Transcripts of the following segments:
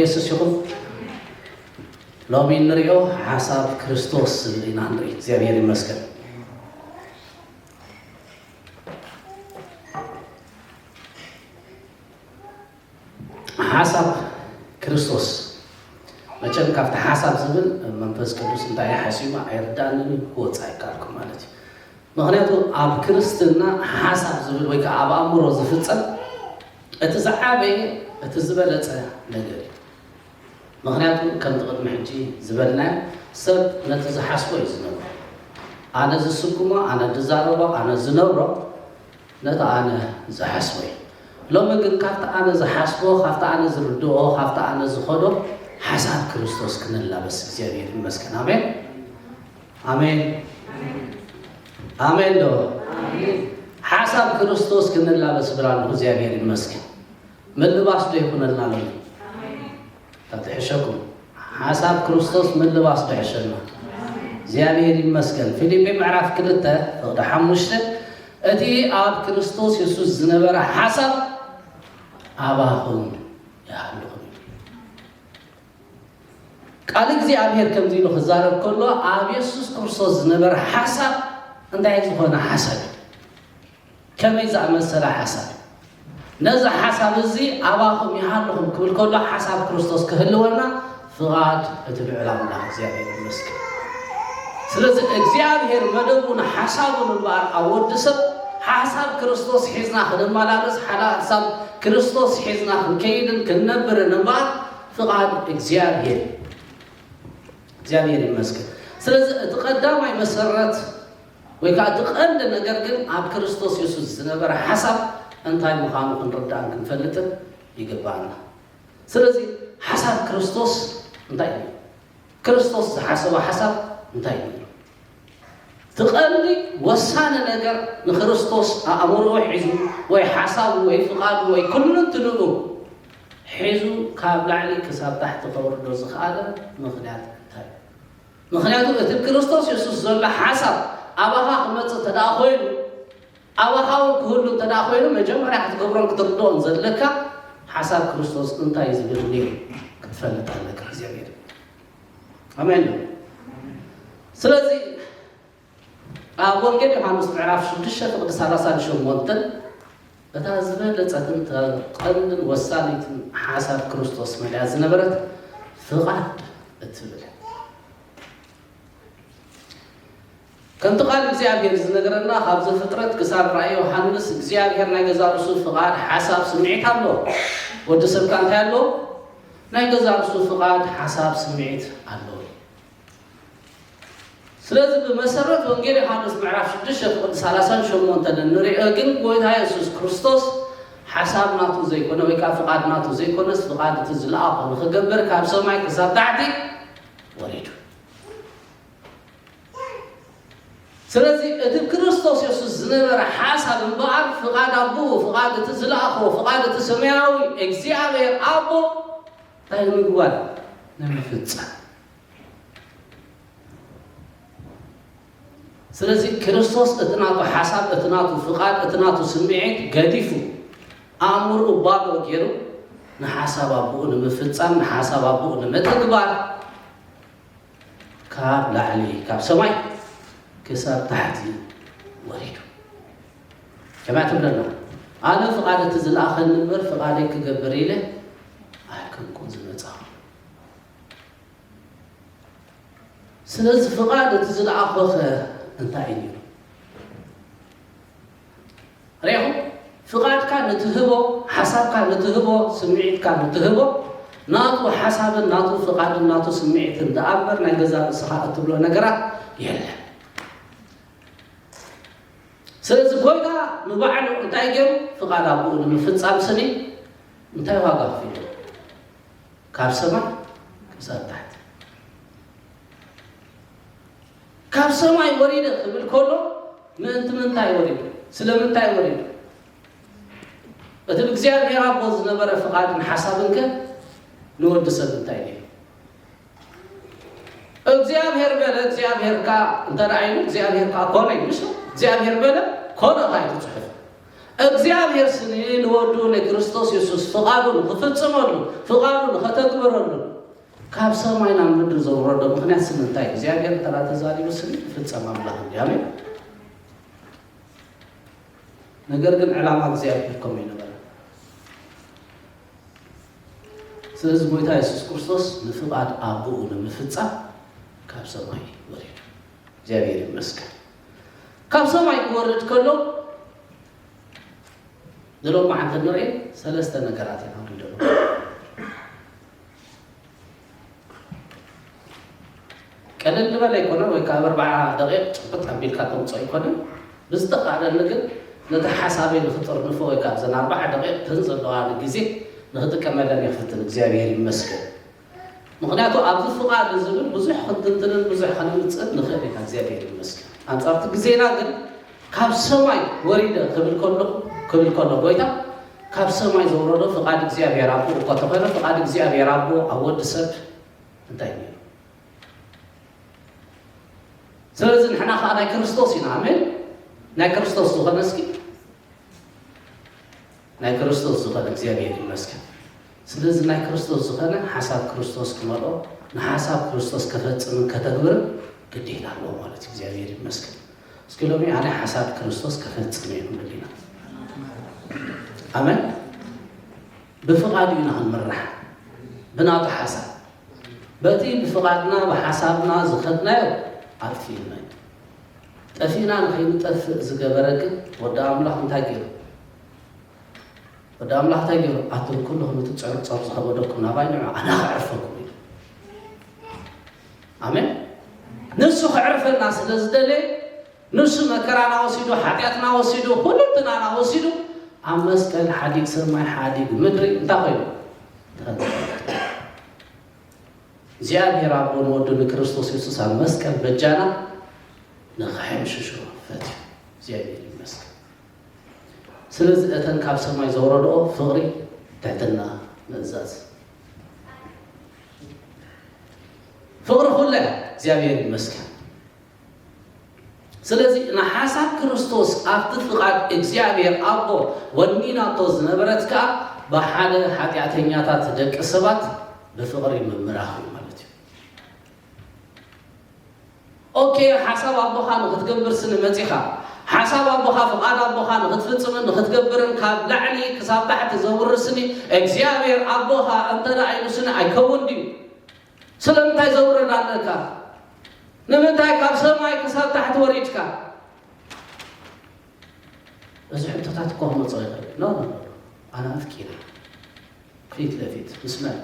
የሱስ ይኹን። ሎሚ እንሪኦ ሓሳብ ክርስቶስ ዝብል ኢና ንርኢ። እግዚኣብሔር ይመስገን። ሓሳብ ክርስቶስ፣ መቸም ካብቲ ሓሳብ ዝብል መንፈስ ቅዱስ እንታይ ሓሲቡ ኣይርዳእንን እዩ፣ ክወፅእ ኣይከኣልኩን ማለት እዩ። ምኽንያቱ ኣብ ክርስትና ሓሳብ ዝብል ወይ ከዓ ኣብ ኣእምሮ ዝፍፀም እቲ ዝዓበየ፣ እቲ ዝበለፀ ነገር እዩ። ምኽንያቱ ከምቲ ቅድሚ ሕጂ ዝበልናዮ፣ ሰብ ነቲ ዝሓስቦ እዩ ዝነብሮ። ኣነ ዝስጉሞ፣ ኣነ ዝዛረቦ፣ ኣነ ዝነብሮ ነቲ ኣነ ዝሓስቦ እዩ። ሎሚ ግን ካብቲ ኣነ ዝሓስቦ፣ ካብቲ ኣነ ዝርድኦ፣ ካብቲ ኣነ ዝኸዶ ሓሳብ ክርስቶስ ክንላበስ እግዚኣብሔር ይመስገን። ኣሜን። ኣሜን። ኣሜን ዶ? ሓሳብ ክርስቶስ ክንላበስ ብራንኩ እግዚኣብሔር ይመስገን። ምልባስ ዶ ይኹነልና ሎሚ? ተትሕሸኩም። ሓሳብ ክርስቶስ ምልባስ ዶ ይሕሸና? እግዚኣብሔር ይመስገን። ፊልጲ ምዕራፍ ክልተ ፍቕዲ ሓሙሽተ፣ እቲ ኣብ ክርስቶስ የሱስ ዝነበረ ሓሳብ ኣባኹም ይሃልኹም። ቃል እግዚኣብሔር ከምዚ ኢሉ ክዛረብ ከሎ፣ ኣብ የሱስ ክርስቶስ ዝነበረ ሓሳብ እንታይ ዝኾነ ሓሳብ እዩ? ከመይ ዝኣመሰለ ሓሳብ እዩ? ነዚ ሓሳብ እዚ ኣባኹም ይሃልኹም ክብል ከሎ፣ ሓሳብ ክርስቶስ ክህልወና ፍቓድ እቲ ልዑል ኣምላኽ እግዚኣብሔር ይመስገን። ስለዚ እግዚኣብሔር መደቡን ሓሳቡን እምበኣር ኣብ ወዲ ሰብ ሓሳብ ክርስቶስ ሒዝና ክንመላለስ፣ ሓሳብ ክርስቶስ ሒዝና ክንከይድን ክንነብርን እምበኣር ፍቓድ እግዚኣብሔር። እግዚኣብሔር ይመስገን። ስለዚ እቲ ቀዳማይ መሰረት ወይ ከዓ እቲ ቀንዲ ነገር ግን ኣብ ክርስቶስ የሱስ ዝነበረ ሓሳብ እንታይ ምዃኑ ክንርዳእን ክንፈልጥን ይግባኣና። ስለዚ ሓሳብ ክርስቶስ እንታይ እዩ? ክርስቶስ ዝሓሰቦ ሓሳብ እንታይ እዩ? እቲ ቀንዲ ወሳኒ ነገር ንክርስቶስ ኣእምሮኡ ሒዙ ወይ ሓሳቡ ወይ ፍቓዱ ወይ ኩልንትንኡ ሒዙ ካብ ላዕሊ ክሳብ ታሕቲ ከውርዶ ዝኸኣለ ምኽንያት እንታይ እዩ? ምኽንያቱ እቲ ክርስቶስ የሱስ ዘሎ ሓሳብ ኣባኻ ክመጽእ እንተ ደኣ ኮይኑ፣ ኣባኻ እውን ክህሉ እንተ ደኣ ኮይኑ፣ መጀመርያ ክትገብሮን ክትርድኦን ዘለካ ሓሳብ ክርስቶስ እንታይ ዝብል ነይሩ ክትፈልጥ ኣለካ። እግዚኣብሔር ኣሜን። ስለዚ ኣብ ወንጌል ዮሃንስ ምዕራፍ ሽዱሽተ ፍቕዲ ሰላሳን ሸሞንተን እታ ዝበለጸትን እታ ቀንድን ወሳኒትን ሓሳብ ክርስቶስ መሊኣ ዝነበረት ፍቓድ እትብል። ከምቲ ቃል እግዚኣብሔር ዝነገረና ካብ ዘፍጥረት ክሳብ ራእይ ዮሃንስ እግዚኣብሔር ናይ ገዛ ርእሱ ፍቓድ፣ ሓሳብ፣ ስምዒት ኣለዎ። ወዲ ሰብ ከኣ እንታይ ኣለዎ? ናይ ገዛ ርእሱ ፍቓድ፣ ሓሳብ፣ ስምዒት ኣለዎ። ስለዚ ብመሰረት ወንጌል ዮሃንስ ምዕራፍ ሽዱሽተ ፍቕዲ ሰላሳን ሸሞንተን እንሪኦ ግን ጎይታ የሱስ ክርስቶስ ሓሳብ ናቱ ዘይኮነ ወይ ከዓ ፍቓድ ናቱ ዘይኮነስ ፍቓድ እቲ ዝለኣኾ ንኽገብር ካብ ሰማይ ክሳብ ታሕቲ ወሪዱ። ስለዚ እቲ ክርስቶስ የሱስ ዝነበረ ሓሳብ እምበኣር ፍቓድ ኣቦኡ፣ ፍቓድ እቲ ዝለኣኾ፣ ፍቓድ እቲ ሰማያዊ እግዚኣብሔር ኣቦ እንታይ ንምግባር? ንምፍጻም። ስለዚ ክርስቶስ እቲ ናቱ ሓሳብ፣ እቲ ናቱ ፍቓድ፣ እቲ ናቱ ስምዒት ገዲፉ ኣእምርኡ ባዶ ገይሩ ንሓሳብ ኣቦኡ ንምፍጻም፣ ንሓሳብ ኣቦኡ ንምትግባር ካብ ላዕሊ ካብ ሰማይ ክሳብ ታሕቲ ወሪዱ። ከመይ ትብለና? ኣነ ፍቓድ እቲ ዝለኣኸኒ እምበር ፍቓደይ ክገብር ኢለ ኣይኮንኩን ዝመጻኹ። ስለዚ ፍቓድ እቲ ዝለኣኾኸ እንታይ እዩ ነይሩ? ሪኢኹም? ፍቓድካ ንትህቦ፣ ሓሳብካ ንትህቦ፣ ስምዒትካ ንትህቦ፣ ናቱ ሓሳብን ናቱ ፍቓድን ናቱ ስምዒትን ደኣ እምበር ናይ ገዛ ርእስኻ እትብሎ ነገራት የለን። ስለዚ ጎይታ ንባዕሉ እንታይ ገይሩ? ፍቓድ ኣቦኡ ንምፍጻም ስኒ እንታይ ዋጋ ከፊሉ? ካብ ሰማይ ክሳብ ታሕቲ። ካብ ሰማይ ወሪደ ክብል ከሎ ምእንቲ ምንታይ ወሪዱ? ስለምንታይ ወሪዱ? እቲ ብእግዚኣብሔር ኣቦ ዝነበረ ፍቓድን ሓሳብን ከ ንወዲ ሰብ እንታይ ነይሩ? እግዚኣብሔር በለ፣ እግዚኣብሔር ከኣ እንተ ደኣ ኢሉ እግዚኣብሔር ከኣ ኮነ እዩ። ምስ እግዚኣብሔር በለ ኮነ እንታይ እቲ ጽሑፍ? እግዚኣብሔር ስኒ ንወዱ ንክርስቶስ የሱስ ፍቓዱ ንኽፍጽመሉ፣ ፍቓዱ ንኸተግብረሉ፣ ካብ ሰማይ ናብ ምድሪ ዘውረዶ ምኽንያት ስኒ እንታይ እዩ? እግዚኣብሔር እንተ ተዛሪቡ ስኒ ክፍጸም ኣምላኽ እንዲ። ኣሜን። ነገር ግን ዕላማ እግዚኣብሔር ከምኡ ይነበረ። ስለዚ ጎይታ የሱስ ክርስቶስ ንፍቓድ ኣቦኡ ንምፍጻም ካብ ሰማይ ወሪዱ። እግዚኣብሔር ይመስገን። ካብ ሰማይ ክወርድ ከሎ ንሎሚ ዓንተ ንርኢ ሰለስተ ነገራት ኢና ንሪኢ። ቀለል ዝበለ ኣይኮነ፣ ወይ ከዓ ኣብ ኣርባዓ ደቂቕ ጭብጥ ኣቢልካ ተምፅኦ ኣይኮነ። ብዝተኻእለኒ ግን ነቲ ሓሳበይ ንክጥርንፎ ወይ ከዓ ኣብዘን ኣርባዓ ደቂቕ ተን ዘለዋ ግዜ ንክጥቀመለን ይፍትን። እግዚኣብሔር ይመስገን። ምኽንያቱ ኣብዚ ፍቓድ ዝብል ብዙሕ ክንትንትንን ብዙሕ ከነምፅእን ንኽእል ኢና። እግዚኣብሔር ይመስገን። ኣንጻርቲ ግዜና ግን ካብ ሰማይ ወሪደ ክብል ከሎ፣ ክብል ከሎ ጎይታ ካብ ሰማይ ዘውረዶ ፍቓድ እግዚኣብሔር ኣቦ እኳ ተኾይነ፣ ፍቓድ እግዚኣብሔር ኣቦ ኣብ ወዲ ሰብ እንታይ ነይሩ? ስለዚ ንሕና ከዓ ናይ ክርስቶስ ኢና። ኣሜን። ናይ ክርስቶስ ዝኾነ እስኪ ናይ ክርስቶስ ዝኾነ እግዚኣብሔር ይመስገን። ስለዚ ናይ ክርስቶስ ዝኾነ ሓሳብ ክርስቶስ ክመልኦ፣ ንሓሳብ ክርስቶስ ከፈጽምን ከተግብርን ግዴታ ኣለዎ ማለት እዩ። እግዚኣብሔር ይመስገን። እስኪ ሎሚ ኣነ ሓሳብ ክርስቶስ ከፈጽም እየ ክንብል ኢና። ኣሜን። ብፍቓዱ ኢና ክንምራሕ፣ ብናቱ ሓሳብ። በቲ ብፍቓድና ብሓሳብና ዝኸድናዮ ኣጥፊእና እዩ። ጠፊእና ንኸይንጠፍእ ዝገበረ ግን ወዲ ኣምላኽ እንታይ ገይሩ? ወዲ ኣምላኽ እንታይ ገይሩ? ኣቱም ኩልኹም እቲ ጽዕርጻር ዝኸበደኩም ናባይ ንዑ፣ ኣነ ከዕርፈኩም ኢሉ። ኣሜን። ንሱ ከዕርፈና ስለ ዝደለየ፣ ንሱ መከራና ወሲዱ፣ ሓጢኣትና ወሲዱ፣ ኩሉ እንትናና ወሲዱ፣ ኣብ መስቀል ሓዲግ ሰማይ ሓዲግ ምድሪ እንታይ ኮይኑ? ተንጠልጠለ። እግዚኣብሔር ኣቦ ንወዱ ንክርስቶስ የሱስ ኣብ መስቀል በጃና ንኸሕምሽሾ ፈትዩ። እግዚኣብሔር ይመስገን። ስለዚ እተን ካብ ሰማይ ዘውረድኦ ፍቕሪ፣ ትሕትና፣ ምእዛዝ። ፍቕሪ ኩለ እግዚኣብሔር ይመስገን። ስለዚ ንሓሳብ ክርስቶስ ኣብቲ ፍቓድ እግዚኣብሔር ኣቦ ወኒናቶ ዝነበረት ከኣ ብሓደ ሓጢኣተኛታት ደቂ ሰባት ብፍቕሪ ምምራሕ እዩ ማለት እዩ። ኦኬ፣ ሓሳብ ኣቦኻ ንኽትገብር ስኒ መጺኻ፣ ሓሳብ ኣቦኻ ፍቓድ ኣቦኻ ንኽትፍጽምን ንኽትገብርን ካብ ላዕሊ ክሳብ ታሕቲ ዘውርድ ስኒ እግዚኣብሔር ኣቦኻ እንተ ደኣ ኢሉ ስኒ ኣይከውን ድዩ? ስለምንታይ ዘውርድ ኣለካ? ንምንታይ ካብ ሰማይ ክሳብ ታሕቲ ወሪድካ? እዚ ሕቶታት እኮ ክመጽእ ይኽእል። ኖ፣ ኖ፣ ኖ፣ ኖ። ኣነ ኣፍቂረ ፊት ለፊት ምስ መን?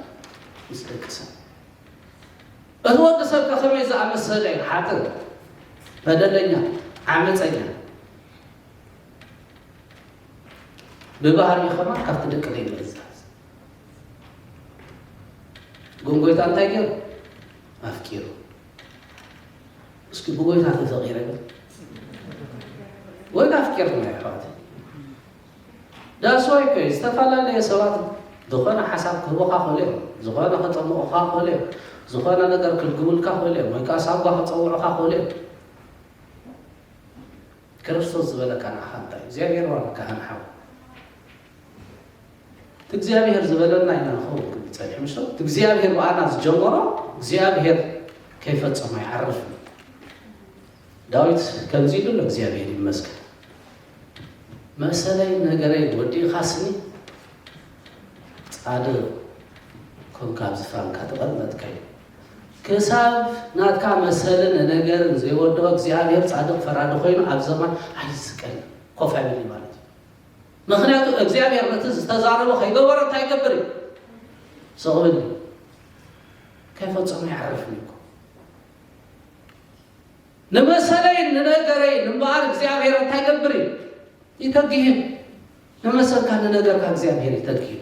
ምስ ደቂ ሰብ። እቲ ወዲ ሰብ ከ ከመይ ዝኣመሰለ ሓጥእ፣ በደለኛ፣ ዓመፀኛ፣ ብባህሪኡ ከማን ካብቲ ደቂ ዘይምእዛዝ። ግን ጎይታ እንታይ ገይሩ? ኣፍቂሩ። እስኪ ብጎይታ ተፈቂረ በል። ጎይታ ኣፍቂርና እዩ ኣሕዋት። ዳስዋይ እኮ እዩ ዝተፈላለየ ሰባት ዝኾነ ሓሳብ ክህቡኻ ክእሉ እዮም፣ ዝኾነ ከጠምቑኻ ክእሉ እዮም፣ ዝኾነ ነገር ክልግቡልካ ክእሉ እዮም፣ ወይ ከዓ ሳጓ ከፀውዑኻ ክእሉ እዮም። ክርስቶስ ዝበለካ ንዓኻ እንታይ እዩ? እግዚኣብሔር ዋላ ካህን ሓው። እቲ እግዚኣብሔር ዝበለና ኢና ንኸውን ክንብል ጸኒሑ፣ ምሽ እቲ እግዚኣብሔር ብኣና ዝጀመሮ እግዚኣብሔር ከይፈጸሞ ኣይዓርፍን። ዳዊት ከምዚ ኢሉ ኣሎ፣ እግዚኣብሔር ይመስገን። መሰለይ ነገረይ ወዲእኻስኒ፣ ጻድቕ ኮንካ ኣብ ዝፋንካ ተቐመጥካ እዩ። ክሳብ ናትካ መሰልን ነገርን ዘይወድኦ እግዚኣብሔር ጻድቕ ፈራዲ ኮይኑ ኣብ ዘማን ኣይስቀልን፣ ኮፍ ኣይብል እዩ ማለት እዩ። ምኽንያቱ እግዚኣብሔር ነቲ ዝተዛረቦ ከይገበሮ እንታይ ይገብር እዩ? ስቕ ብል እዩ። ከይፈጸሞ ይዓርፍ እዩ እኮ። ንመሰለይን ንነገረይን እምበኣር እግዚኣብሔር እንታይ ይገብር እዩ? ይተግህ እዩ። ንመሰልካ ንነገርካ እግዚኣብሔር ይተግህ እዩ።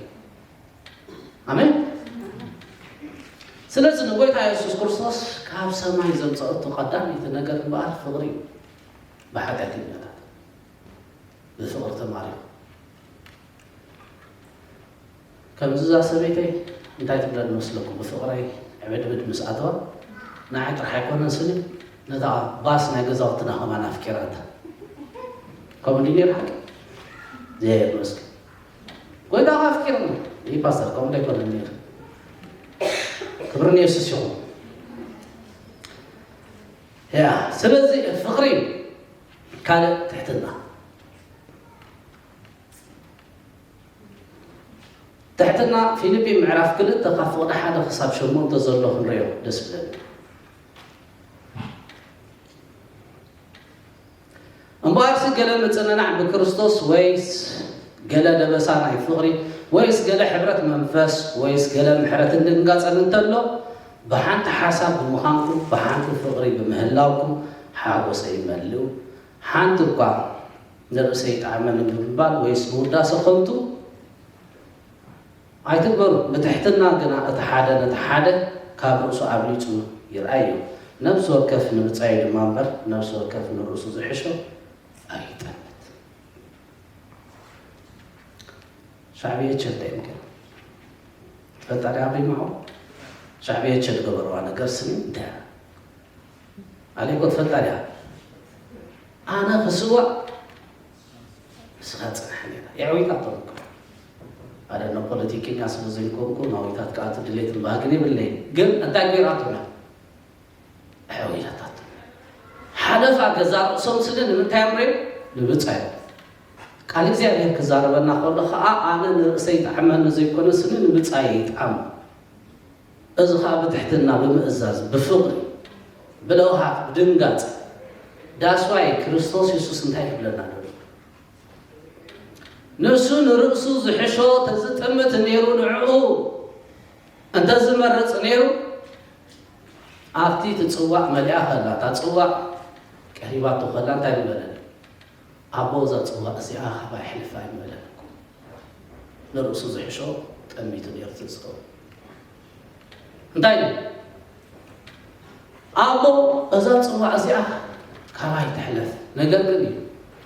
ኣሜን። ስለዚ ንጎይታ የሱስ ክርስቶስ ካብ ሰማይ ዘምፀኣቶ ቀዳመይቲ ነገር እምበኣር ፍቕሪ እዩ። ብሓጢኣተኛታት ብፍቕሪ ተማሪኹ። ከምዚ እዛ ሰበይተይ እንታይ ትብለኒ መስለኩም? ብፍቕረይ ዕብድብድ ምስ ኣተዋ፣ ንዓይ ጥራሕ ኣይኮነን ስኒ፣ ነታ ባስ ናይ ገዛውትና ከማን ኣፍቂራታ። ከምኡ ድዩ ነይሩ ሓቂ? እግዚኣብሔር ይመስገን። ጎይታ ኣፍቂርና። ይህ ፓስተር ከምኡ ኣይኮነን ነይሩ። ክብሪ ንየሱስ ይኹን። ያ ስለዚ ፍቕሪ ካልእ ትሕትና። ትሕትና ፊልጲ ምዕራፍ ክልተ ካብ ፍቕዲ ሓደ ክሳብ ሸሞንተ ዘሎ ክንሪኦ ደስ ብለኒ። እምበኣርሲ ገለ ምጽንናዕ ብክርስቶስ ወይስ ገለ ደበሳ ናይ ፍቕሪ ወይስ ገለ ሕብረት መንፈስ ወይስ ገለ ምሕረትን ድንጋጸን እንተሎ ብሓንቲ ሓሳብ ብምዃንኩም ብሓንቲ ፍቕሪ ብምህላውኩም ሓጎሰይ መልኡ። ሓንቲ እኳ ንርእሰይ ይጥዓመኒ ብምባል ወይስ ብውዳሰ ከንቱ ኣይትግበሩ። ብትሕትና ግና እቲ ሓደ ነቲ ሓደ ካብ ርእሱ ኣብሊጹ ይርኣዮ። ነፍሲ ወከፍ ንብጻዩ ድማ እምበር ነፍሲ ወከፍ ንርእሱ ዝሕሾ ኣይጠምት። ሻዕብያ ቸልታ እዮም ገይሮም። ትፈልጣ ዲኻ ኣበይ ማሆ? ሻዕብያ ቸል ገበርዋ ነገር ስኒ እንታይ እያ? ኣሌኮ ትፈልጣ ዲኻ? ኣነ ክስዋእ ንስኻ ጽናሕ ኔራ። የዕዊታቶም እኮ። ኣነ ፖለቲከኛ ስለ ዘይኮንኩ ናዊታት ክኣቱ ድሌትን ባህግን የብለይን። ግን እንታይ ገይራቶም እያ? ኣዕዊታታቶም። ሓለፋ ገዛ ርእሶም ስለ ንምንታይ እዮም ሬም? ንብጻዮም። ቃል እግዚኣብሔር ክዛረበና ከሎ ኸኣ ኣነ ንርእሰይ ይጥዓመኒ ዘይኮነ ስኒ ንብጻየ ይጥዓሞ። እዚ ኸኣ ብትሕትና፣ ብምእዛዝ፣ ብፍቕሪ፣ ብለውሃት፣ ብድንጋጽ። ዳስዋይ ክርስቶስ የሱስ እንታይ ክብለና ደሎ? ንሱ ንርእሱ ዝሕሾ ተዝጥምት ነይሩ ንዕኡ እንተዝመርጽ ነይሩ ኣብቲ እቲ ጽዋእ መሊኣ ኸላ እታ ጽዋእ ቀሪባቶ ኸላ እንታይ ምበለ? ኣቦ እዛ ጽዋእ እዚኣ ኻባይ ኣሕልፋ ኣይምበለልኩም። ንርእሱ ዝሕሾ ጠሚቱ ነይሩ ዝኸውን እንታይ ኢሉ? ኣቦ እዛ ጽዋእ እዚኣ ካባይ ትሕለፍ፣ ነገር ግን እዩ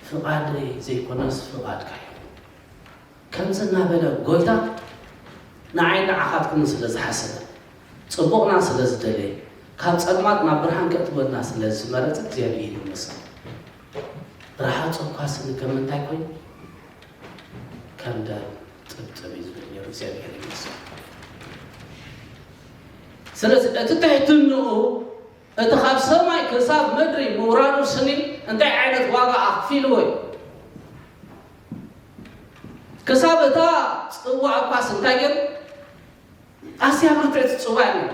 ፍቓደይ ዘይኮነስ ፍቓድካ ይኹን። ከምዚ እናበለ ጎይታ ንዓይ ንዓኻትኩምን ስለ ዝሓሰበ፣ ጽቡቕና ስለ ዝደለየ፣ ካብ ጸልማት ናብ ብርሃን ከእትወና ስለ ዝመረጸ እግዚኣብሔር ይመስገን። ረሃጾ እኳ ስኒ ከም ምንታይ ኮይኑ ከም ደም ጥብጥብ እዩ ዝብል ነይሩ። እግዚኣብሔር ይመስገን። ስለዚ እቲ ትሕትንኡ እቲ ካብ ሰማይ ክሳብ ምድሪ ምውራዱ ስኒ እንታይ ዓይነት ዋጋ ኣኽፊልዎ እዩ? ክሳብ እታ ጽዋ እኳስ እንታይ ገይሩ? ኣዝያ ብርትዕቲ ጽዋ እያ ነይራ።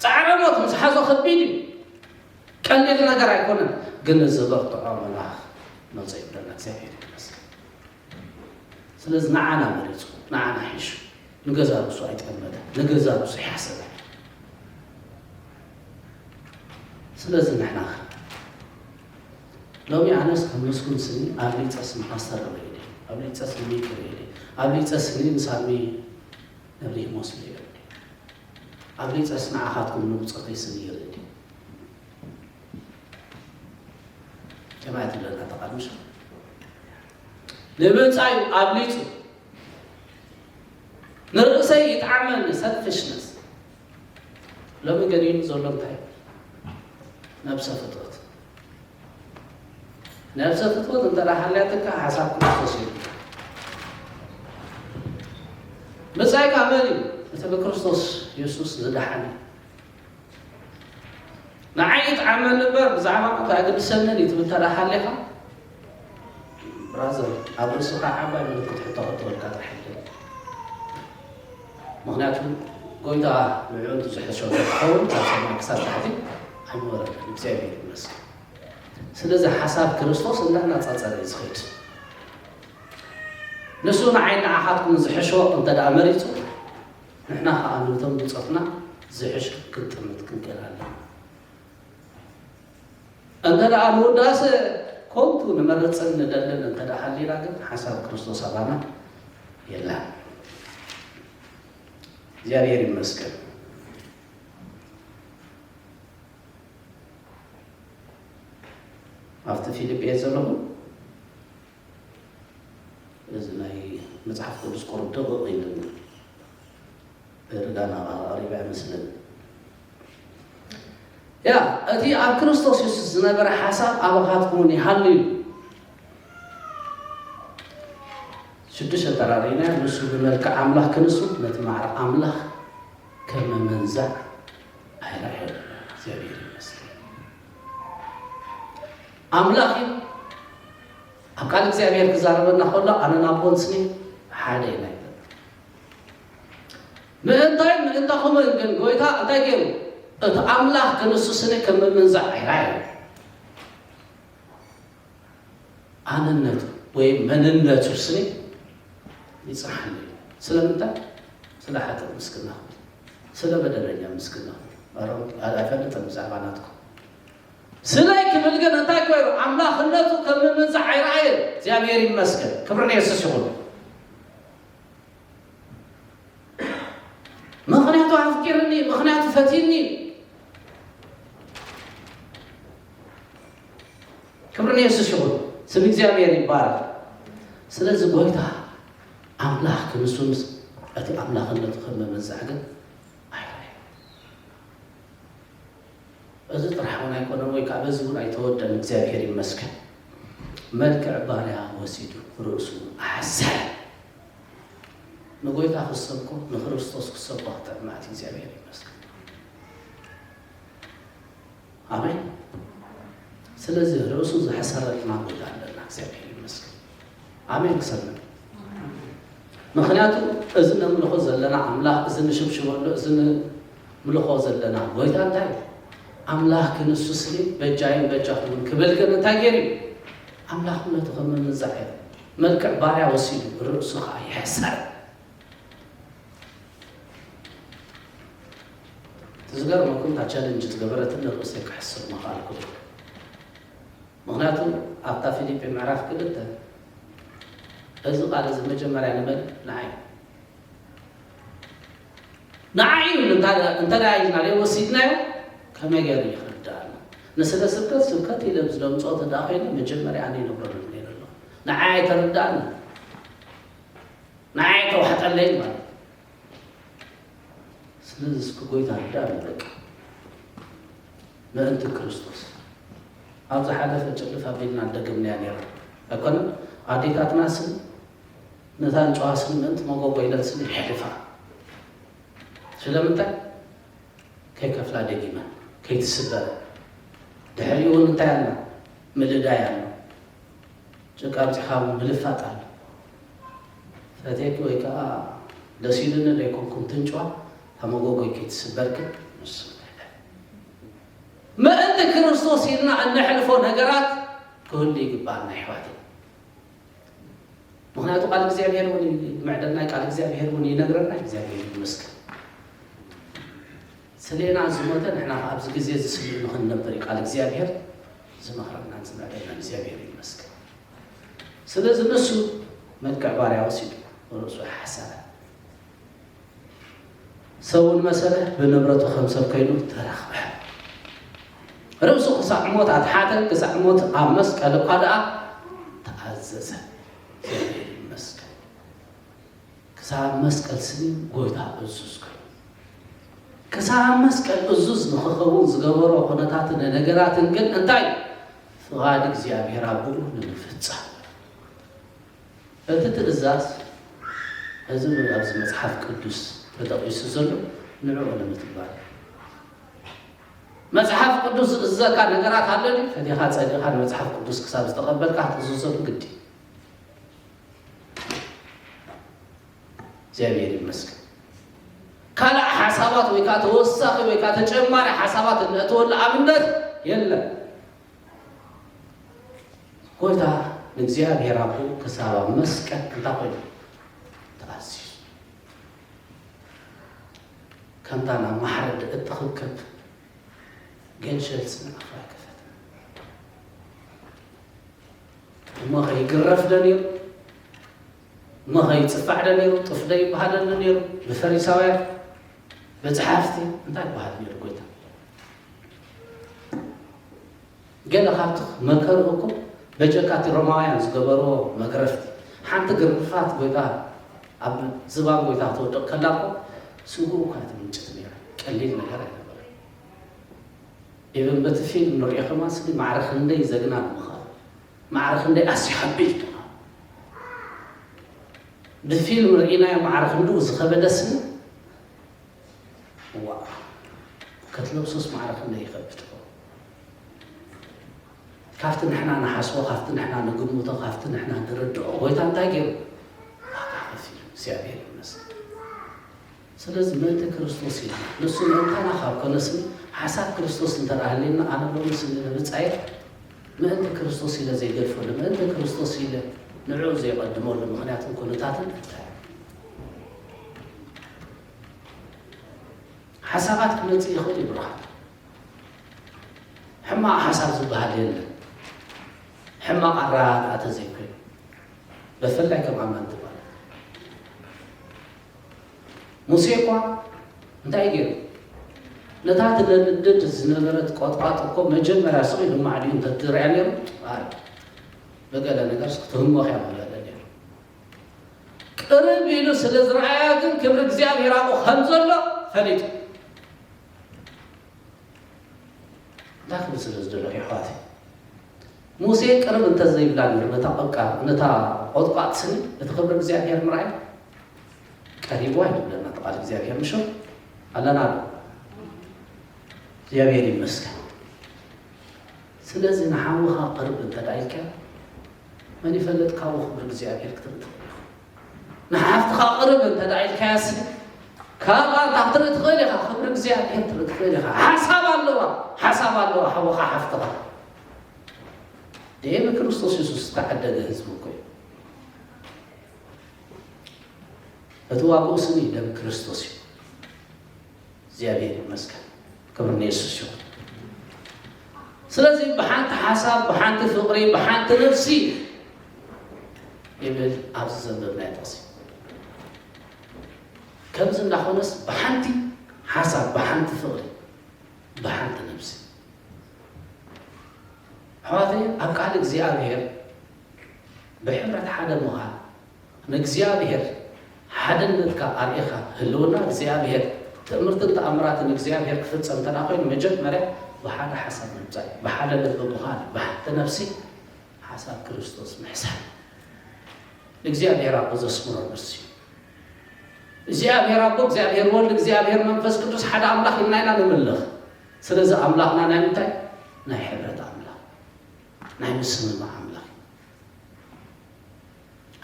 ጻዕረ ሞት ምስ ሓዞ ከቢድ እዩ። ቀሊል ነገር ኣይኮነን። ግን እዚ በርትዖ መልኣኽ መጸ ይብለና። እግዚኣብሔር ይመስገን። ስለዚ ንዓና መሪጹ፣ ንዓና ሒሹ፣ ንገዛ ርእሱ ኣይጠመተ፣ ንገዛ ርእሱ ይሓሰበ። ስለዚ ንሕና ኸ? ሎሚ ኣነስ ከም መስኩን ስኒ ኣብሊጸ ስኒ ፓስተር ርኢለ፣ ኣብሊጸ ስኒ ሚክ ርኢለ፣ ኣብሊጸ ስኒ ንሳሚ ነብሪ ሞስሊ እዮም። ኣብሊጸስ ንዓኻትኩም ንብጾተይ ስኒ ይርኢ ድዩ? ከማይ ትብለና ተቓልምሽ። ንብጻዩ ኣብሊጹ ንርእሰይ ይጥዓመኒ ሰልፊሽነስ። ሎሚ ገሊሉ ዘሎ እንታይ? ነብሰ ፍትወት። ነብሰ ፍትወት እንተ ደኣ ሃልያትካ ሓሳብ ክርስቶስ እዩ። ብጻይካ መን እዩ? እቲ ብክርስቶስ የሱስ ዝደሓነ። ንዓይ ይጥዓመኒ እምበር ብዛዕባ ሞት ኣየገድሰንን እዩ ትብል እንተ ደኣ ሃሊኻ፣ ብራዘር፣ ኣብ ርእስኻ ዓባይ ምልክት ሕቶ ክትወልካ ጥራሕ የለን። ምኽንያቱ ጎይታ ንዕኡ እንተዝሕሾ እንተትኸውን ካብ ሰማይ ክሳብ ታሕቲ ኣይምወረደን። እግዚኣብሔር ይመስገን። ስለዚ ሓሳብ ክርስቶስ እንዳናጻጸረ እዩ ዝኸይድ። ንሱ ንዓይ ንዓኻትኩም ዝሕሾ እንተ ደኣ መሪጹ፣ ንሕና ኸኣ ነቶም ብጾትና ዝሕሽ ክንጥምት ክንክእል ኣለና። እንተ ደኣ ንውዳሰ ኮንቱ ንመርጽን ንደልን እንተ ደኣ ሃሊና ግን ሓሳብ ክርስቶስ ኣባና የላን። እግዚኣብሔር ይመስገን። ኣብቲ ፊልጵ እየ ዘለኹ። እዚ ናይ መጽሓፍ ቅዱስ ቁሩብ ደቕቕ ኢሉኒ ርጋና ኣቕሪበ ኣይመስልን። ያ እቲ ኣብ ክርስቶስ የሱስ ዝነበረ ሓሳብ ኣባኻትኩም እውን ይሃሉ እዩ። ሽዱሽተ ተራሪና ንሱ ብመልክዕ ኣምላኽ ክንሱ ነቲ ማዕረ ኣምላኽ ከም መመንዛዕ ኣይረኣየን። እግዚኣብሔር ይመስገን። ኣምላኽ እዩ። ኣብ ቃል እግዚኣብሔር ክዛረበና ከሎ ኣነን ኣቦን ስኒ ሓደ ኢና ይብል። ምእንታይ ምእንታኹምን ግን ጎይታ እንታይ ገይሩ? እቲ ኣምላኽ ክንሱ ስኒ ከም መመንዛዕ ኣይረኣየን። ኣነነቱ ወይ መንነቱ ስኒ ይጽናሓኒ። ስለምንታይ? ስለ ሓጥእ ምስክና ክብል፣ ስለ በደለኛ ምስክና ክብል። ኣሮን ኣይፈልጥን ብዛዕባ ናትኩም። ስለይ ክብል ግን እንታይ ኮይኑ? ኣምላኽነቱ ከም ምምንዛዕ ኣይረኣየን። እግዚኣብሔር ይመስገን። ክብሪ ንየሱስ ይኹን። ምኽንያቱ ኣፍቂርኒ፣ ምኽንያቱ ፈትይኒ። ክብሪ ንየሱስ ይኹን። ስም እግዚኣብሔር ይባረክ። ስለዚ ጎይታ ኣምላኽ ክንሱንስ እቲ ኣምላኽነቱ ከም መመንዛዕ ግን ኣይረኣየን። እዚ ጥራሕ እውን ኣይኮነን፣ ወይ ከዓ በዚ እውን ኣይተወደን። እግዚኣብሔር ይመስገን። መልክዕ ባርያ ወሲዱ ርእሱ ኣሐሰረ። ንጎይታ ክሰብኮ፣ ንክርስቶስ ክሰብኮ ክጥዕም ማለት እዩ። እግዚኣብሔር ይመስገን። ኣሜን። ስለዚ ርእሱ ዘሐሰረልና ጎይታ ኣለና። እግዚኣብሔር ይመስገን። ኣሜን። ክሰብን ምኽንያቱ እዚ ነምልኾ ዘለና ኣምላኽ፣ እዚ ንሽብሽበሉ፣ እዚ ንምልኾ ዘለና ጎይታ እንታይ እዩ? ኣምላኽ ክንሱ ስኒ በጃይን በጃኹምን ክብል ግን እንታይ ገይሩ እዩ? ኣምላኽነቱ ከም ምምንዛዕ እዩ። መልክዕ ባርያ ወሲዱ ርእሱ ኸዓ ይሕሰር። እቲ ዝገርመኩም እታ ቻለንጅ ዝገበረትኒ ርእሰይ ክሕስር ምኽኣልኩ። ምኽንያቱ ኣብታ ፊልጲ ምዕራፍ ክልተ እዚ ቃል እዚ መጀመርያ ንመን? ንዓይ። ንዓይ እዩ። እንተ ደኣ ኢልና ደይ ወሲድናዮ ከመይ ገይሩ እዩ ክርዳእና? ንስለ ስብከት ስብከት ኢለ ዝደምጾ እንተ ደኣ ኮይነ መጀመርያ ኣነ ይነግረሉ ነይረ ኣለኹ። ንዓይ ኣይተረዳእና። ንዓይ ኣይተዋሕጠለይ ማለት እዩ። ስለዚ እስኪ ጎይታ ርዳእና በቃ። ምእንቲ ክርስቶስ ኣብ ዝሓለፈ ጭልፍ ኣቢልና ደገምናያ ነይራ ኣይኮነን? ኣዴታትና ስም ነታ ንጨዋ ስኒ ምእንቲ መጎጎ ኢለን ስኒ ይሕልፋ። ስለምንታይ? ከይከፍላ ደጊመን ከይትስበር። ድሕሪኡ እውን እንታይ ኣላ? ምልዳይ ኣሎ። ጭቃ ኣብዚኻ ምልፋጥ ኣሎ። ፈትየኪ ወይ ከዓ ደስ ኢሉኒ ዶ ኣይኮንኩን ትንጭዋ፣ እታ መጎጎይ ከይትስበርኪ ንሱ። ምእንቲ ክርስቶስ ኢልና እነሕልፎ ነገራት ክህሉ ይግባኣና ኣሕዋተይ። ምኽንያቱ ቃል እግዚኣብሔር እውን ይምዕደልና፣ ቃል እግዚኣብሔር እውን ይነግረና። እግዚኣብሔር ይመስገን። ስሌና ዝሞተ ንሕና ከኣ ኣብዚ ግዜ እዚ ስሉእ ንኽንነብር እዩ ቃል እግዚኣብሔር ዝመኽረናን ዝምዕደልናን። እግዚኣብሔር ይመስገን። ስለዚ ንሱ መልክዕ ባርያ ወሲዱ ርእሱ ሓሰረ። ሰውን መሰለ፣ ብንብረቱ ከም ሰብ ኮይኑ ተረኽበ። ርእሱ ክሳዕ ሞት ኣትሓተ፣ ክሳዕ ሞት ኣብ መስቀል እኳ ደኣ ተኣዘዘ። እግዚኣብሔር ይመስገን። ክሳብ መስቀል ስኒ ጎይታ እዙዝ ኮይኑ። ክሳብ መስቀል እዙዝ ንኽኸውን ዝገበሮ ኩነታትን ነገራትን ግን እንታይ? ፍቓድ እግዚኣብሔር ኣቦኡ ንምፍጻም። እቲ ትእዛዝ፣ እዚ ኣብዚ መጽሓፍ ቅዱስ ተጠቒሱ ዘሎ፣ ንዕኡ ንምትግባር እዩ። መጽሓፍ ቅዱስ ዝእዝዘካ ነገራት ኣሎ ድዩ? ፈቲኻ ጸሊእኻ ንመጽሓፍ ቅዱስ ክሳብ ዝተቐበልካ ክትእዝዞ ግዲ። እግዚኣብሔር ይመስገን። ካልእ ሓሳባት ወይ ከዓ ተወሳኺ ወይ ከዓ ተጨማሪ ሓሳባት እነእትወሉ ኣብነት የለን። ጎይታ ንእግዚኣብሔር ኣቦ ክሳብ ኣብ መስቀል እንታይ ኮይኑ? ተኣዚዙ። ከምታ ናብ ማሕረዲ እትኽብከብ ገንሸል ስኒ ኣፋ ኣይከፈተን። እሞ ኸይግረፍ ዶ ነይሩ? እሞ ኸይጽፋዕ ዶ ነይሩ? ጥፍ ዶ ይበሃለሉ ነይሩ? ብፈሪሳውያን፣ ብጸሓፍቲ እንታይ ይበሃል ነይሩ ጎይታ? ገለ ካብቲ መከርኡ እኮ በጀካ እቲ ሮማውያን ዝገበርዎ መግረፍቲ፣ ሓንቲ ግርፋት ጎይታ ኣብ ዝባን ጎይታ ትወድቕ ከላ እኮ ስግኡ እኳ ትምንጭት ነይራ። ቀሊል ነገር ኣይነበረን። ኢቨን በቲ ፊልም ንሪኦ ከማን ስኒ ማዕረ ክንደይ ዘግናን ምዃኑ፣ ማዕረ ክንደይ ኣዝዩ ከቢድ ምዃኑ። ብፊልም ርኢናዮ ማዕረ ክንድኡ ዝኸበደ ስኒ፣ ዋ፣ ከትለብሶስ ማዕረ ክንደይ ይኸብድ። ካብቲ ንሕና ንሓስቦ፣ ካብቲ ንሕና ንግምቶ፣ ካብቲ ንሕና ንርድኦ፣ ጎይታ እንታይ ገይሩ? ዋጋ ከፊሉ። እግዚኣብሔር ይመስገን። ስለዚ ምእንቲ ክርስቶስ ኢለ፣ ንሱ ምእንታና ካብ ኮነስን ሓሳብ ክርስቶስ እንተ ደኣ ሃልዩና፣ ኣነ ሎሚ ስኒ ንብጻየ ምእንቲ ክርስቶስ ኢለ ዘይገድፈሉ፣ ምእንቲ ክርስቶስ ኢለ ንዕኡ ዘይቐድመሉ ምኽንያትን ኩነታትን እንታይ እዩ? ሓሳባት ክመጽእ ይኽእል እዩ ብሩኻት። ሕማቕ ሓሳብ ዝበሃል የለን። ሕማቕ ኣረኣእያ ተዘይኮይኑ፣ ብፍላይ ከም ኣመንቲ ማለት። ሙሴ እኳ እንታይ ገይሩ? ነታ ትነድድ ዝነበረት ቆጥቋጥ እኮ መጀመርያ ስቕ ኢሉ ማዕድዩ እንተትርእያ ነይሩ፣ ኣይ፣ ብገለ ነገር ክትህሞኽ እያ ምበለ ነይሩ። ቅርብ ኢሉ ስለ ዝረኣያ ግን ክብሪ እግዚኣብሔር ኣብኡ ከም ዘሎ ፈሊጡ። እንታይ ክብል ስለ ዝደለኹ የሕዋተይ? ሙሴ ቅርብ እንተዘይብላ ነይሩ ነታ ቆቃ-፣ ነታ ቆጥቋጥ ስኒ እቲ ክብሪ እግዚኣብሔር ምርኣይ ቀሪቡ ኣይብለና እቲ ቃል እግዚኣብሔር ምሹ ኣለና ዶ? እግዚኣብሔር ይመስገን። ስለዚ ንሓውኻ ቅርብ እንተ ደኣ ኢልካ መን ይፈልጥ ካብኡ ክብሪ እግዚኣብሔር ክትርኢ ትኽእል ኢኻ። ንሓፍትኻ ቅርብ እንተ ደኣ ኢልካያስ ካብኣ እንታይ ክትርኢ ትኽእል ኢኻ? ክብሪ እግዚኣብሔር ትርኢ ትኽእል ኢኻ። ሓሳብ ኣለዋ፣ ሓሳብ ኣለዋ ሓውኻ ሓፍትኻ። ደም ክርስቶስ የሱስ ዝተዓደገ ህዝቢ እኮ እዩ። እቲ ዋግኡ ስኒ ደም ክርስቶስ እዩ። እግዚኣብሔር ይመስገን። ክብሪ ንየሱስ ይኹን። ስለዚ ብሓንቲ ሓሳብ፣ ብሓንቲ ፍቕሪ፣ ብሓንቲ ነፍሲ ይብል ኣብዚ ዘንበብናዮ ጥቕሲ። ከምዚ እንዳኾነስ ብሓንቲ ሓሳብ፣ ብሓንቲ ፍቕሪ፣ ብሓንቲ ነፍሲ። ኣሕዋተይ፣ ኣብ ቃል እግዚኣብሔር ብሕብረት ሓደ ምዃን፣ ንእግዚኣብሔር ሓድነትካ ኣርኢኻ፣ ህልውና እግዚኣብሔር፣ ትእምርትን ተኣምራትን እግዚኣብሔር ክፍጸም እንተ ደኣ ኮይኑ፣ መጀመርያ ብሓደ ሓሳብ ምምጻእ፣ ብሓደ ልቢ ምዃን፣ ብሓንቲ ነፍሲ ሓሳብ ክርስቶስ ምሕሳብ። ንእግዚኣብሔር ኣቦ ዘስምሮ ንሱ እዩ። እግዚኣብሔር ኣቦ፣ እግዚኣብሔር ወልድ፣ እግዚኣብሔር መንፈስ ቅዱስ ሓደ ኣምላኽ ኢልና ኢና ንምልኽ። ስለዚ ኣምላኽና ናይ ምንታይ? ናይ ሕብረት ኣምላኽ፣ ናይ ምስምማዕ ኣምላኽ እዩ።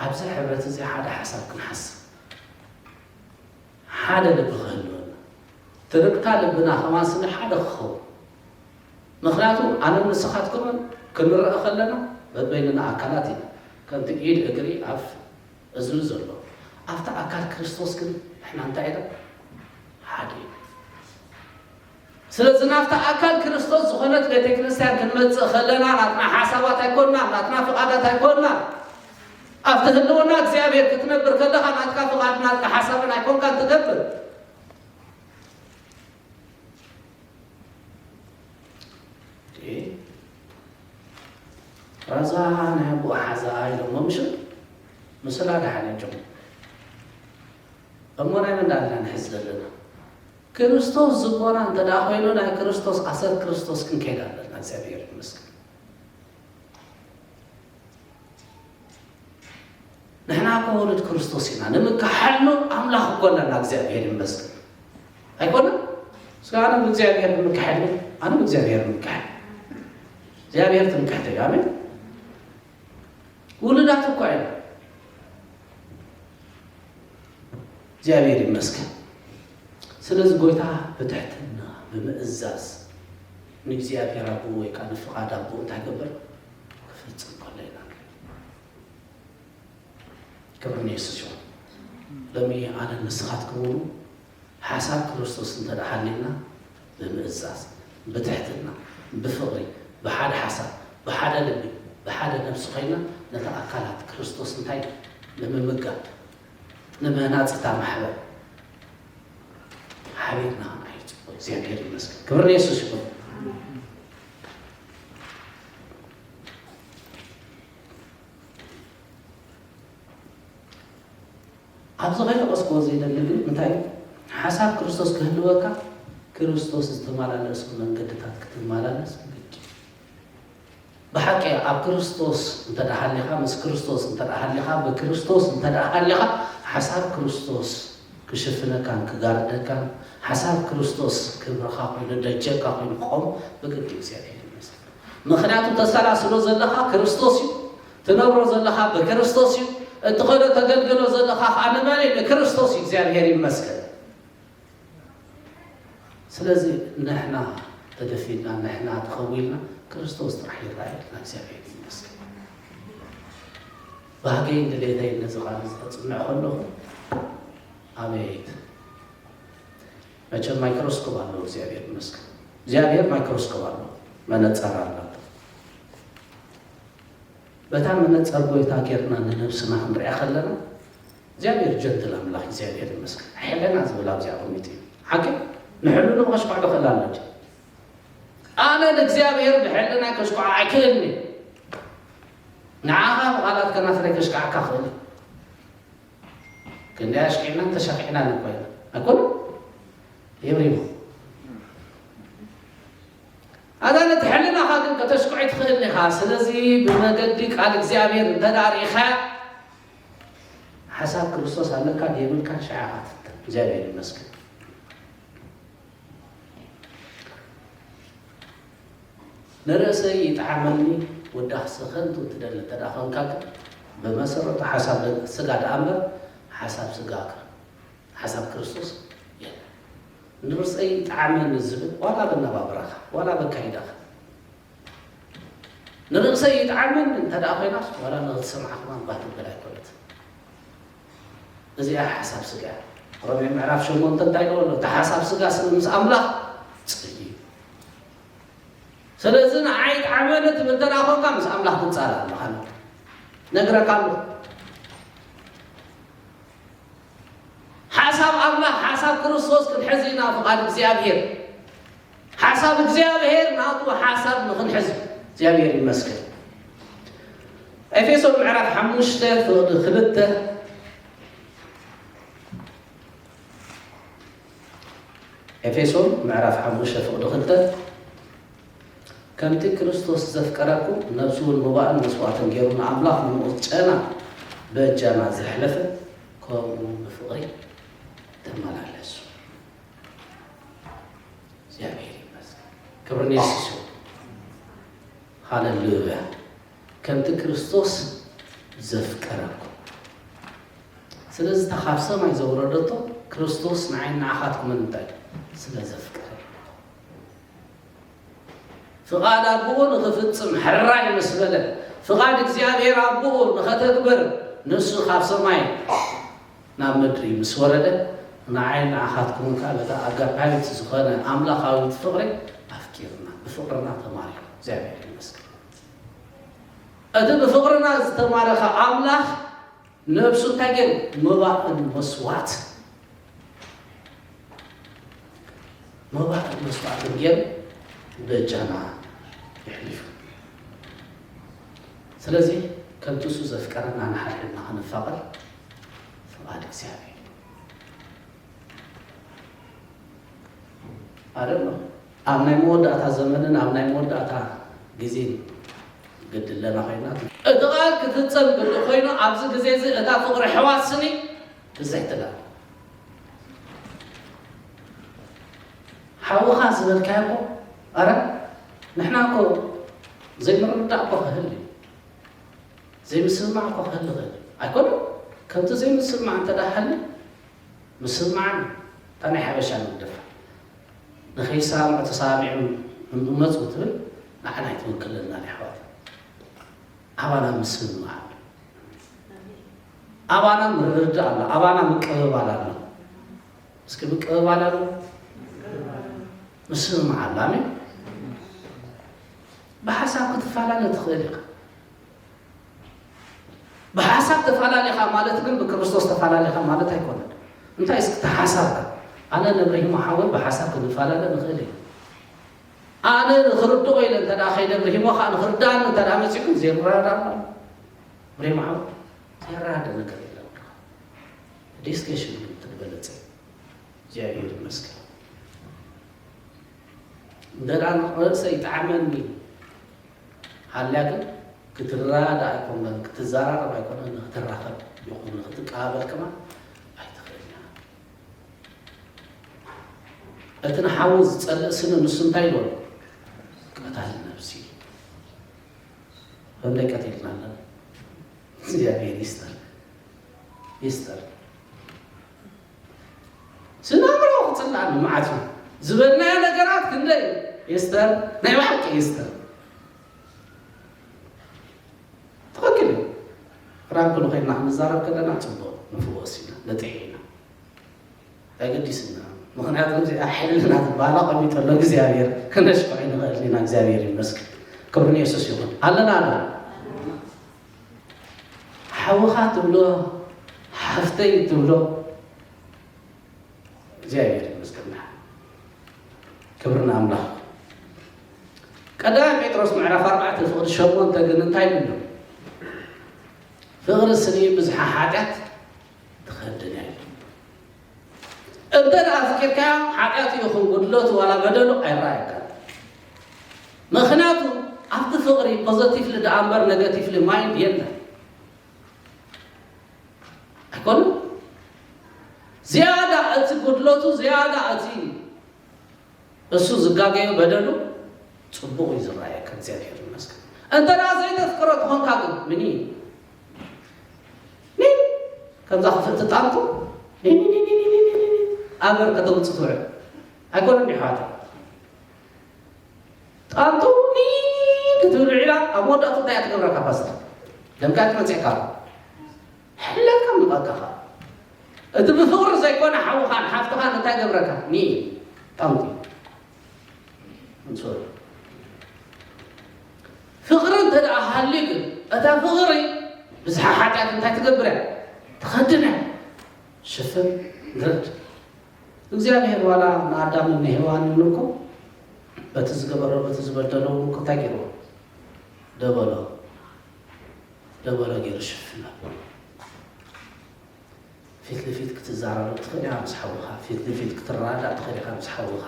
ኣብዚ ሕብረት እዚ ሓደ ሓሳብ ክንሓስብ፣ ሓደ ልቢ ክህልወና፣ ትርግታ ልብና ከማን ስኒ ሓደ ክኸውን። ምኽንያቱ ኣነን ንስኻትኩምን ክንረአ ከለና በበይንና ኣካላት ኢና፣ ከምቲ ኢድ፣ እግሪ፣ ኣፍ፣ እዝኒ ዘሎ። ኣብቲ ኣካል ክርስቶስ ግን ንሕና እንታይ ኢና? ሓደ ኢና። ስለዚ ናብታ ኣካል ክርስቶስ ዝኾነት ቤተ ክርስቲያን ክንመጽእ ከለና ናትና ሓሳባት ኣይኮንና፣ ናትና ፍቓዳት ኣይኮንና። ኣብቲ ህልውና እግዚኣብሔር ክትነብር ከለኻ ናትካ ፍቓድ ናትካ ሓሳብን ኣይኮንካን ትገብር። ራዛ ናይ ኣቦ ሓዛ ኢሎሞ ምሽ ምስላ ደሓን እዮም። እሞ ናይ መን ዳልና ንሕዝ ዘለና? ክርስቶስ ዝኾና እንተ ደኣ ኮይኑ ናይ ክርስቶስ ኣሰር ክርስቶስ ክንከይድ ኣለና። እግዚኣብሔር ይመስገን። ንሕና እኮ ወለድ ክርስቶስ ኢና። ንምክሓል ነው ኣምላኽ እኮ ኣለና። እግዚኣብሔር ይመስገን። ኣይኮነን? እስከ ኣነ ብእግዚኣብሔር ብምክሓድ፣ ኣነ ብእግዚኣብሔር ብምክሓድ። እግዚኣብሔር ትምክሕተይ። ኣሜን። ውሉዳት እኮ ኢና። እግዚኣብሔር ይመስገን። ስለዚ ጎይታ ብትሕትና ብምእዛዝ ንእግዚኣብሔር ኣቦኡ ወይ ከዓ ንፍቓድ ኣቦኡ እንታይ ገበር? ክፍጽም ከሎ ኢና ንርኢ። ክብሪ ንየሱስ ይኹን። ሎሚ ኣነ ንስኻትኩም እውን ሓሳብ ክርስቶስ እንተ ደኣ ሃልዩና ብምእዛዝ፣ ብትሕትና፣ ብፍቕሪ፣ ብሓደ ሓሳብ፣ ብሓደ ልቢ፣ ብሓደ ነብሲ ኮይና ነቲ ኣካላት ክርስቶስ እንታይ ንምምጋብ፣ ንምህናጽ እታ ማሕበር ሓቢርና ክንዓዩ ጽቡቕ። እግዚኣብሔር ይመስገን። ክብሪ ንየሱስ ይኹን። ኣብዚ ከይጠቐስክዎ ዘይደሊ ግን እንታይ እዩ? ሓሳብ ክርስቶስ ክህልወካ ክርስቶስ ዝተመላለሶ መንገድታት ክትመላለስ ግድ እዩ። ብሓቂ ኣብ ክርስቶስ እንተ ደኣ ሃሊኻ፣ ምስ ክርስቶስ እንተ ደኣ ሃሊኻ፣ ብክርስቶስ እንተ ደኣ ሃሊኻ፣ ሓሳብ ክርስቶስ ክሽፍነካን ክጋርደካን፣ ሓሳብ ክርስቶስ ክብርኻ ኮይኑ፣ ደጀካ ኮይኑ ክቖም ብግዲ እግዚኣብሔር ይመስገን። ምኽንያቱ ተሰላስሎ ዘለኻ ክርስቶስ እዩ፣ ትነብሮ ዘለኻ ብክርስቶስ እዩ፣ እትኸዶ ተገልግሎ ዘለኻ ኸዓ ንመን እዩ? ንክርስቶስ እዩ። እግዚኣብሔር ይመስገን። ስለዚ ንሕና ተደፊና፣ ንሕና ተኸዊልና፣ ክርስቶስ ጥራሕ ይረኣየልና። እግዚኣብሔር ይመስገን። ባህገይን ድሌተይን ነዚ ቃል እዚ ከጽንዕ ከለኹ፣ ኣቤት! መቸም ማይክሮስኮፕ ኣለዎ፣ እግዚኣብሔር ይመስገን። እግዚኣብሔር ማይክሮስኮፕ ኣለዎ፣ መነጸር ኣለዎ። በታ መነጸር ጎይታ ጌርና ንነብስና ክንሪኣ ከለና፣ እግዚኣብሔር ጀንትል ኣምላኽ፣ እግዚኣብሔር ይመስገን። ሕልና ዝብል ኣብዚኣ ኣቐሚጡ እዩ። ሓቂ ንሕልኑ ከሽኳዕ ክኽእል ኣሎ ድዩ? ኣነ ንእግዚኣብሔር ብሕልና ከሽኳዕ ኣይክእልን እየ። ንዓኻ ብቓላት ከናፍረይ ከሽካዕካ ክእል እየ። ክንደይ ኣሽኪዕናን ተሻኺዕናን እኮ ኢና። ኣይኮነን? የብሪሞ። ኣታ ነቲ ሕልናኻ ግን ከተሽኩዕ ትኽእል ኢኻ። ስለዚ ብመገዲ ቃል እግዚኣብሔር እንተ ደኣ ርኢኻያ፣ ሓሳብ ክርስቶስ ኣለካ ድየብልካን ሽዓ ኢኻ ትፍተን። እግዚኣብሔር ይመስገን። ንርእሰይ ይጥዓመኒ ውዳሴ ከንቱ ትደሊ እንተ ደኣ ኾንካ ግን፣ ብመሰረቱ ሓሳብ ስጋ ደኣ እምበር፣ ሓሳብ ስጋ፣ ሓሳብ ክርስቶስ የለን። ንርእሰይ ይጥዓመኒ ዝብል ዋላ በናባብራኻ፣ ዋላ በካይዳኻ። ንርእሰይ ይጥዓመኒ እንተ ደኣ ኮይናስ፣ ዋላ ንኽትሰምዓ ከማን ባህ ትብል ኣይኮነት። እዚኣ ሓሳብ ስጋ እያ። ሮሜ ምዕራፍ ሸሞንተ እንታይ ኢልዎ ኣሎ? እቲ ሓሳብ ስጋ ስለ ምስ ኣምላኽ ጽልኢ እዩ። ስለዚ ንዓይ ይጥዓመኒ ትብል እንተ ደኣ ኾንካ፣ ምስ ኣምላኽ ትጻላእ ኣለኻ። ነግረካ ኣለኹ። ሓሳብ ኣምላኽ፣ ሓሳብ ክርስቶስ ክንሕዝ ኢና፣ ፍቓድ እግዚኣብሔር። ሓሳብ እግዚኣብሔር ናቱ ሓሳብ ንኽንሕዝ እግዚኣብሔር ይመስገን። ኤፌሶን ምዕራፍ ሓሙሽተ ፍቕዲ ክልተ፣ ኤፌሶን ምዕራፍ ሓሙሽተ ፍቕዲ ክልተ፣ ከምቲ ክርስቶስ ዘፍቀረኩም፣ ነፍሱ እውን መባእን መስዋእትን ገይሩ ንኣምላኽ ንንኡስ ጨና በጃና ዘሕለፈ፣ ከምኡ ብፍቕሪ ተመላለሱ። እግዚኣብሔር ይመስገን። ክብሪ ንየሱስ ይኹን። ሃሌሉያ። ከምቲ ክርስቶስ ዘፍቀረኩም። ስለዚ እታ ካብ ሰማይ ዘውረደቶ ክርስቶስ ንዓይን ንዓኻትኩምን እንታይ? ስለ ዘፍቀረ። ፍቓድ ኣቦኡ ንኽፍጽም ሕራይ ምስ በለ፣ ፍቓድ እግዚኣብሔር ኣቦኡ ንኸተግብር ንሱ ካብ ሰማይ ናብ ምድሪ ምስ ወረደ፣ ንዓይን ንዓኻትኩምን ከኣ በታ ኣጋፓዊት ዝኾነ ኣምላኻዊት ፍቕሪ ኣፍቂርና፣ ብፍቕርና ተማሪኹ። እግዚኣብሔር ይመስገን። እቲ ብፍቕርና ዝተማረኸ ኣምላኽ ነብሱ እንታይ ገይሩ? መባእን መስዋዕት፣ መባእን መስዋዕትን ገይሩ በጃና የሕሊፉ። ስለዚ ከምቲ እሱ ዘፍቀረና ንሓድሕድና ክንፋቐር ፍቓድ እግዚኣብሔር እዩ። ኣይደሎ። ኣብ ናይ መወዳእታ ዘመንን ኣብ ናይ መወዳእታ ግዜን ግዲ ኣለና ኮይና፣ እቲ ቃል ክፍጸም ግዲ ኮይኑ፣ ኣብዚ ግዜ እዚ እታ ፍቕሪ ኣሕዋት ስኒ ብዝሕ ትብል። ሓውኻ ዝበልካዮ እኮ፣ ኣረ፣ ንሕና እኮ ዘይምርድዳእ እኮ ክህሉ እዩ። ዘይምስምማዕ እኮ ክህሉ ይኽእል እዩ። ኣይኮነን? ከምቲ ዘይምስምማዕ እንተ ደኣ ሃልዩ፣ ምስምማዕን እታ ናይ ሓበሻ ንግደፋ። ንኸይሰማምዑ ተሰማሚዖም እምመጹ ትብል ንዓና ኣይትውክለናን ኣሕዋት። ኣባና ምስምማዕ ኣሎ። ኣባና ምርድዳእ ኣሎ። ኣባና ምቅብባል ኣሎ። እስኪ ምቅብባል ኣሎ። ምስምማዕ ኣሎ። ኣሜን። ብሓሳብ ክትፈላለ ትኽእል ኢኻ። ብሓሳብ ተፈላለኻ ማለት ግን ብክርስቶስ ተፈላለኻ ማለት ኣይኮነን። እንታይ እስኪ ተሓሳብካ? ኣነ ንእብራሂም ሓወይ ብሓሳብ ክንፈላለ ንኽእል ኢና። ኣነ ንኽርድኦ ኢለ እንተ ደኣ ከይደ እብራሂም ኸኣ ንኽርድኣኒ እንተ ደኣ መጺኡ ግን ዘይረዳዳእ ኣሎ። እብራሂም ሓወይ ዘይረዳዳእ ነገር የለን። ዲስከሽን ግን ትበለጸ። እግዚኣብሔር ይመስገን። እንተ ደኣ ርእሰይ ይጥዓመኒ፣ ሓልያ ግን ክትረዳዳእ ኣይኮነን፣ ክትዘራረብ ኣይኮነን፣ ንክትራኸብ ይኹን ንክትቀባበል ከማን ኣይትኽእልን ኢኻ። እቲ ንሓዉ ዝጸልእ ስኒ ንሱ እንታይ ይበሎ? ቀታሊ ነብሲ። ክንደይ ቀቲልና ኣለና? እግዚኣብሔር ይስጠር፣ ይስጠር። ስናምሮ ክጽላእ መዓት እዩ ዝበልናዮ ነገራት ክንደይ ይስጠር፣ ናይ ብሓቂ ይስጠር። ትኽክል እዩ። ፍራንክ ንኮይንና ክንዛረብ ከለና ጽቡቕ ንፍወስ ኢና፣ ንጥዒ ኢና። ኣገዲስና። ምኽንያቱ እዚኣ ሕልና ትበሃል ኣቐሚጠሎ እግዚኣብሔር፣ ከነሽክዖ ንኽእል ኢና። እግዚኣብሔር ይመስገን። ክብሪ ንየሱስ ይኹን። ኣለና ኣሎ። ሓውኻ ትብሎ፣ ሓፍተይ ትብሎ፣ እግዚኣብሔር ይመስገን። ክብሪ ንኣምላኽ። ቀዳማይ ጴጥሮስ ምዕራፍ ኣርባዕተ ፍቕዲ ሸሞንተ ግን እንታይ ይብሎ? ፍቕሪ ስኒ ብዝሓ ሓጢኣት ትኸድን እያ። እንተ ደኣ ኣፍቂርካዮ፣ ሓጢኣቱ ይኹን ጉድለቱ ዋላ በደሉ ኣይረኣየካን። ምኽንያቱ ኣብቲ ፍቕሪ ፖዘቲቭሊ ደኣ እምበር ኔጋቲቭሊ ማይንድ የለን። ኣይኮነን። ዝያዳ እቲ ጉድለቱ፣ ዝያዳ እቲ እሱ ዝጋገዮ በደሉ ጽቡቕ እዩ ዝረኣየካ። እግዚኣብሔር ይመስገን። እንተ ደኣ ዘይተፍቅሮ ትኾንካ ግን፣ ምኒ ኒ ከምዛ ክፍእቲ ጣንቁ ኒ ኒ ኒ ኒ ኒ ኒ ኒ ኒ ኣበር ከተውጽእ ትውዕል። ኣይኮነን ዲዩ ኣሕዋተይ? ጣንጡ ኒ ክትብል ውዒላ ኣብ መወዳእቱ እንታይ እያ ትገብረካ ፓስተር? ደምካ ትመጽእካ። ሕለካ ምቐካኻ። እቲ ብፍቕሪ ዘይኮነ ሓውኻን ሓፍትኻን እንታይ ገብረካ? ኒ ጣንጡ። I'm sorry። ፍቕሪ እንተ ደኣ ሃልዩ ግን፣ እታ ፍቕሪ ብዝሓ ሓጢኣት እንታይ ትገብር እያ? ትኸድን እያ። ሽፍን ግርድ። እግዚኣብሔር ዋላ ንኣዳምን ንሄዋንን እኮ በቲ ዝገበሮ፣ በቲ ዝበደሎ እውን እኮ እንታይ ገይርዎ? ደበሎ፣ ደበሎ ገይሩ ሽፍን ኣቢሉ። ፊት ንፊት ክትዘራረብ ትኽእል ኢኻ ምስ ሓውኻ፣ ፊት ንፊት ክትረዳዳእ ትኽእል ኢኻ ምስ ሓውኻ፣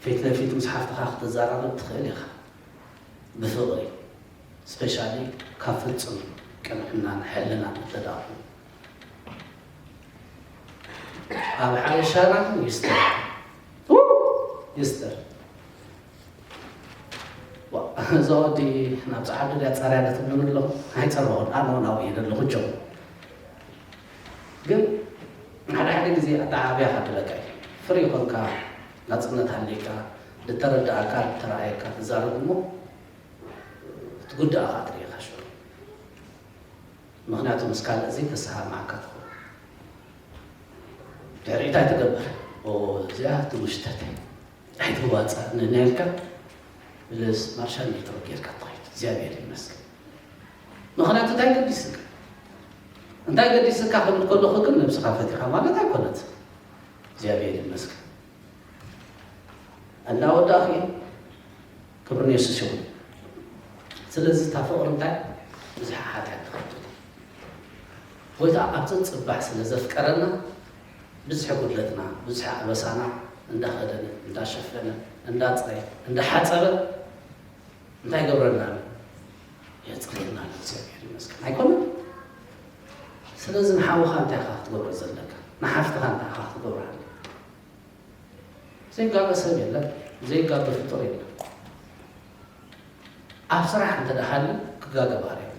ፊት ንፊት ምስ ሓፍትኻ ክትዘራረብ ትኽእል ኢኻ። ብፍቕሪ፣ ስፔሻሊ ካብ ፍጹም ቅንዕናን ሕልናን እንተ ደኣ ኮይኑ። ኣብ ሓበሻና ግን ይስተር፣ ው፣ ይስተር። ዋ፣ እዛ ወዲ ናብ ጸዓዱ ድያ ጸርያ ዶ ትብሉኒ ኣለኹም? ኣይጸረኹን፣ ኣነ እውን ኣብኡ እየ ዘለኹ፣ ጆ። ግን ሓደ ሓደ ግዜ ኣተዓባብያ ከብለካ እዩ። ፍሪ ኮንካ፣ ናጽነት ሃልዩካ፣ ዝተረድኣካ፣ ዝተረኣየካ ትዛረብ እሞ ትጉዳእ ኢኻ ትርኢ ኢኻ ሽዑ። ምኽንያቱ ምስ ካልእ ዘይተሰማማዓካ ትኸውን። ድሕሪት ኣይትገብር። ኦ፣ እዚኣ ትምሽተት ኣይትዋጻእን ኢልካ ብልስ ማርሻል ሜትሮ ጌርካ ትኸይድ። እግዚኣብሔር ይመስገን። ምኽንያቱ እንታይ ገዲስካ? እንታይ ገዲስካ ክብል ከለኹ ግን ነብስኻ ፈቲኻ ማለት ኣይኮነት። እግዚኣብሔር ይመስገን። እናወዳእኹ እየ። ክብሪ ንየሱስ ይኹን። ስለዚ እታ ፍቕሪ እንታይ? ብዝሒ ሓጢኣት ትኸድን። ጎይታ ኣብቲ ጽባሕ ስለ ዘፍቀረና፣ ብዝሒ ጉድለትና፣ ብዝሒ ኣበሳና እንዳኸደነ፣ እንዳሸፈነ፣ እንዳጽረየ፣ እንዳሓጸበ እንታይ ይገብረና ኣሎ? የጽርየና ኣሎ። እግዚኣብሔር ይመስገን። ኣይኮነን? ስለዚ ንሓውኻ እንታይ ኢኻ ክትገብሮ ዘለካ? ንሓፍትኻ እንታይ ኢኻ ክትገብራ ኣለካ? ዘይጋገ ሰብ የለን፣ ዘይጋገ ፍጡር የለን። ኣብ ስራሕ እንተ ደኣ ሃልዩ ክጋገ ባህሪ እዩ።